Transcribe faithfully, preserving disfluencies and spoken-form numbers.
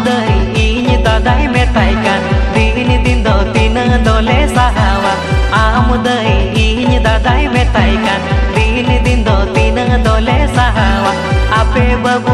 ᱫᱟᱹᱭ ᱤᱧ ᱫᱟᱫᱟᱭ ᱢᱮᱛᱟᱭ ᱠᱟᱱ, ᱫᱤᱱ ᱫᱤᱱ ᱫᱚ ᱛᱤᱱᱟᱹᱜ ᱫᱚᱞᱮ ᱥᱟᱦᱟᱣᱟ᱾ ᱟᱢ ᱫᱟᱹᱭ ᱤᱧ ᱫᱟᱫᱟᱭ ᱢᱮᱛᱟᱭ ᱠᱟᱱ, ᱫᱤᱱ ᱫᱤᱱ ᱫᱚ ᱛᱤᱱᱟᱹᱜ ᱫᱚᱞᱮ ᱥᱟᱦᱟᱣᱟ᱾ ᱟᱯᱮ ᱵᱟᱹᱵᱩ